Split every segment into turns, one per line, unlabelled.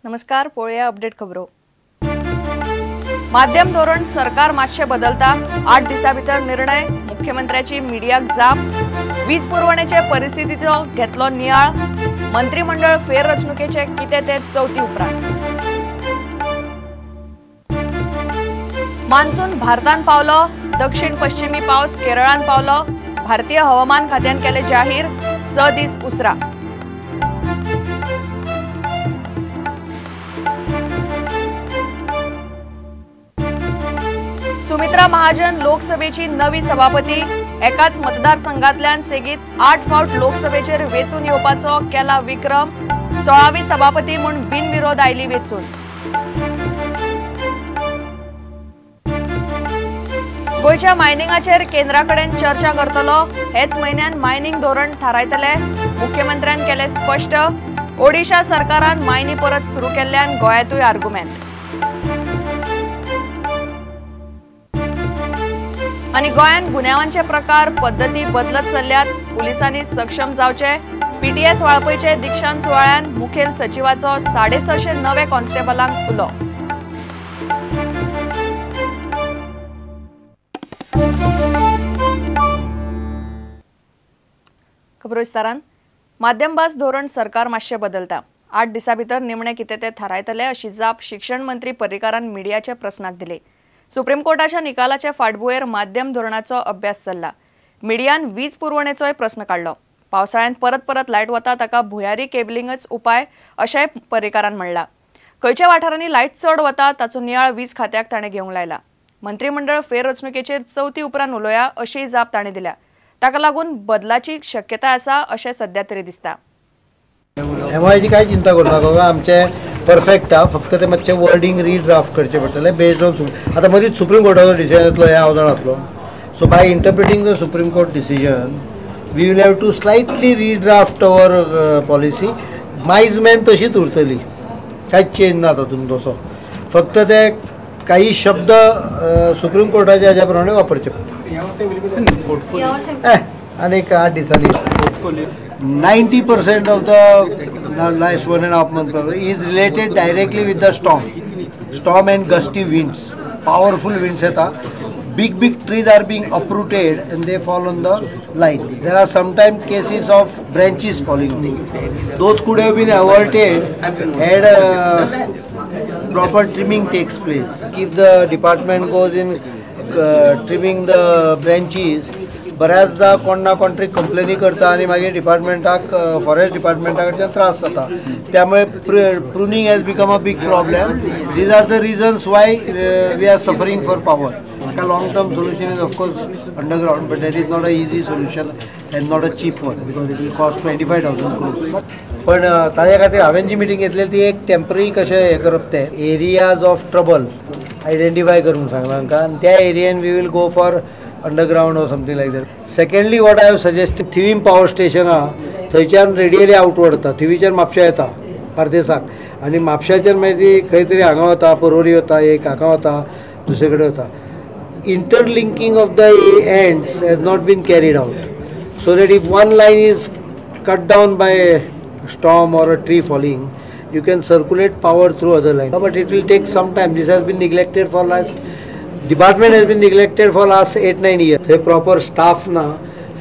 नमस्कार, पळोवया अपडेट खबरो। माध्यम धोरण सरकार मातशें बदलता, 8 दिसां भितर निर्णय, मुख्यमंत्र्याची मिडियाक जाप, वीज पुरवणेचे परिस्थितीचो घेतलो नियाळ, मंत्रिमंडळ फेररचणुकेचे कितें ते चवथी उपरांत। मान्सून भारतान पावलो, दक्षिण पश्चिमी पावस केरळान पावलो, भारतीय हवामान खात्यान केले जाहीर, 6 दीस उसरा। सुमित्रा महाजन लोकसभेची नवी सभापती, एकाच मतदारसंघातल्यान सेगीत 8 फावट लोकसभेचेर वेंचून येवपाचो केला विक्रम, 16वी सभापती म्हूण बिनविरोध आयली वेंचून। गोंयच्या मायनिंगाचेर केंद्रा कडेन चर्चा करतलो, हेच म्हयन्यान मायनिंग धोरण थारायतले, मुख्यमंत्र्यान केले स्पश्ट। ओडिशा सरकारान मायनी परत सुरू केल्ल्यान गोंयांतूय आर्गुमेंत। आनी गोंयांत गुन्यांवांचे प्रकार पद्दती बदलत चल्ल्यात, पुलिसांनी सक्षम जावचे, पीटीएस वाळपयचे दीक्षांत सुवाळ्यान मुखेल सचिवाचो 650 नवे कॉन्स्टेबलांक उलो। खबरो विस्तारान। माध्यमभास धोरण सरकार मातशें बदलता, 8 दिसां भितर निमणें कितें तें थारायतले अशी जाप शिक्षण मंत्री पर्रीकारान मिडियाच्या प्रस्नाक दिली। सुप्रीम कोर्टाच्या निकालाचे फाटभुंयेर माध्यम धोरणाचो अभ्यास चल्ला। मिडियान वीज पुरवणेचोय प्रस्न काडलो। पावसाळ्यान परत परत लायट वता ताका भुंयारी केबलिंगच उपाय अशेंय पर्रीकारान म्हणलां। खंयच्या वाठारांनी लायट चड वता ताचो नियाळ वीज खात्याक ताणें घेवंक लायला। मंत्रिमंडळ फेररचणुकेचेर चवथी उपरांत उलोवया अशीय जाप ताणें दिल्या। ताका लागून बदलाची शक्यता आसा अशें सध्या तरी दिसता।
एमआयची काय चिंता करू नाका, आमचे परफेक्ट आ, फक्त ते मातशें वर्डिंग रिड्राफ्ट करचें पडटलें बेस्ड ऑन। आतां मदींच सुप्रीम कोर्टाचो डिसिजन येतलो हें हांव जाणा आसलो। So by interpreting the Supreme Court decision we will have to slightly redraft our policy. मायजमॅन तशीच उरतली, कांयच चेंज ना तातूंत तसो, फक्त ते काही शब्द सुप्रीम कोर्टाच्या हाज्या प्रमाणे वापरचे पडटले। आनी 8 दिसांनी 90% of the last 1.5 month is related directly with the storm and gusty winds, powerful winds येता, big big trees are being uprooted and they fall on the line. There are sometimes cases of branches falling. Those could have been averted had proper trimming takes place. If the department goes in trimming the branches, बऱ्याचदा कोण ना कोण तरी कंप्लेनी करता आनी मागीर डिपार्टमेंटाक, forest डिपार्टमेंटा कडच्यान त्रास जाता। त्यामुळे pruning has become a big problem. These are the reasons why we are suffering for power. हाका long term solution is of course underground, but that is not a easy solution and not a cheap one because it will cost 25,000 crores. पण ताज्या खातीर हांवें जी meeting घेतली ती एक temporary कशें हें करप तें एरियाज ऑफ ट्रबल आयडेंटिफाय करूंक सांगलां तांकां आनी त्या एरियेन we will go for underground or something like that. Secondly, what I have suggested, Thivim power station आहा थंयच्यान रेडियली आउटवर्ड वता, थिवीच्यान म्हापशा येता बार्देसाक आनी म्हापशाच्यान मागीर ती खंय तरी हांगा वता, पर्वरी वता, एक हांगा वता, दुसरे कडेन वता। Interlinking of the ends has not been carried out, so that if one line is cut down by storm or a tree falling, you can circulate power through other line, but it will take some time. This has been neglected for last, department has been neglected for last 8-9 years. थंय proper staff ना,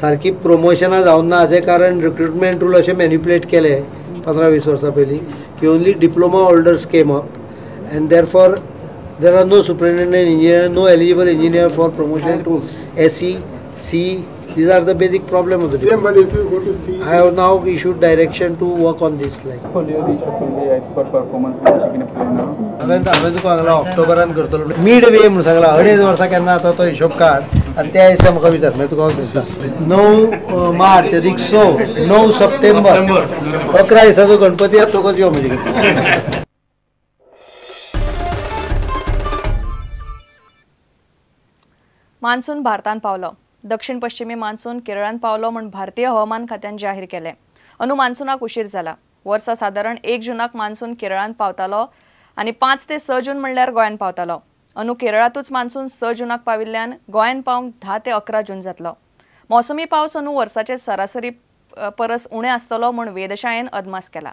सारकी प्रमोशनां जावन ना, हाजें कारण recruitment rule अशें manipulate केले 15-20 वर्सां पयलीं की only diploma holders came up and therefore there are no superintendent engineer, no eligible engineer for promotion to SE, C. These are the basic problem of the
same. But if you go to see,
I have now issued direction to work on this line. हांवें तुका सांगलां ऑक्टोबरान करतलो, mid way म्हणून सांगलां, 2.5 वर्सां केन्ना जाता तो हिशोब काड आनी त्या दिसा म्हाका विचार, मागीर तुका हांव सांगता। 9 मार्च रिक्सो, 9 सप्टेंबर, 11 दिसाचो गणपती जातकच यो म्हजे कडेन।
मान्सून भारतान पावलो, दक्षिण पश्चिमी मान्सून केरळान पावलो म्हूण भारतीय हवामान खात्यान जाहीर केलें। अंदू मान्सूनाक उशीर जाला। वर्सा सादारण 1 जूनाक मान्सून केरळान पावतालो आनी 5 ते 6 जून म्हणल्यार गोंयांत पावतालो। अंदू केरळांतूच मान्सून 6 जूनाक पाविल्ल्यान गोंयांत पावंक 10 ते 11 जून जातलो। मोसमी पावस अंदू वर्साचे सरासरी परस उणें आसतलो म्हूण वेधशाळेन अदमास केला।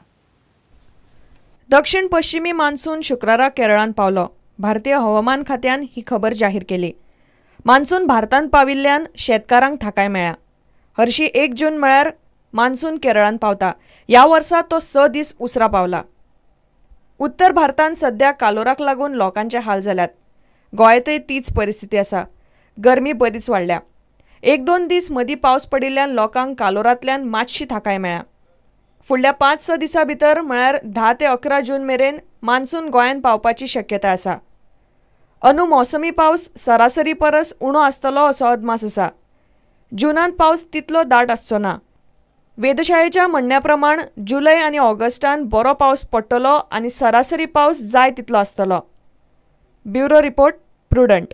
दक्षिण पश्चिमी मान्सून शुक्रारा केरळांत पावलो. भारतीय हवामान खात्यान ही खबर जाहीर केली. मान्सून भारतांत पाविल्ल्यान शेतकारांक थाकाय मेळ्ळ्या. हरशी 1 जून म्हळ्यार मान्सून केरळांत पावता. ह्या वर्सा तो 6 दीस उसरा पावला. उत्तर भारतांत सध्या कालोराक लागून लोकांचे हाल जाल्यात. गोंयांतय तीच परिस्थिती आसा. गरमी बरीच वाडल्या. 1-2 दीस मदीं पावस पडिल्ल्यान लोकांक कालोरांतल्यान मातशी थाकाय मेळ्ळ्या. फुडल्या 5-6 दिसां भितर म्हळ्यार 10 ते 11 जून मेरेन मान्सून गोंयांत पावपाची शक्यताय आसा. अंदू मोसमी पावस सरासरी परस उणो आसतलो असो अदमास आसा. जूनांत पावस तितलो दाट आसचो ना. वेधशाळेच्या म्हणण्या प्रमाण जुलय आनी ऑगस्टान बरो पावस पडटलो आनी सरासरी पावस जाय तितलो आसतलो. Bureau report, Prudent.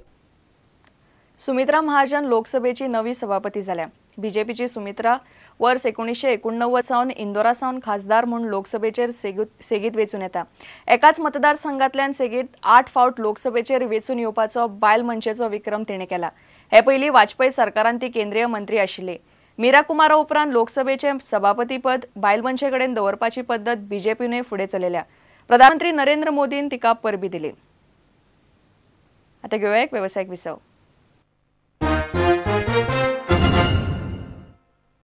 Sumitra Mahajan लोकसभेची नवी सभापती जाल्या. बीजेपीची सुमित्रा वर्स 1989 सावन इंदोरा सावन खासदार म्हूण लोकसभेचेर सेगीत वेंचून येता. एकाच मतदारसंघांतल्यान सेगीत 8 फावट लोकसभेचेर वेंचून येवपाचो बायल मनशेचो विक्रम तिणें केला. हे पयलीं वाजपेयी सरकारान ती केंद्रीय मंत्री आशिल्ली. मीरा कुमारा उपरांत लोकसभेचें सभापतीपद बायल मनशे कडेन दवरपाची पद्दत बीजेपीनूय फुडें चलयल्या. प्रधानमंत्री नरेंद्र मोदीन तिका परबी दिली. आतां घेवया एक वेवसायीक विसव.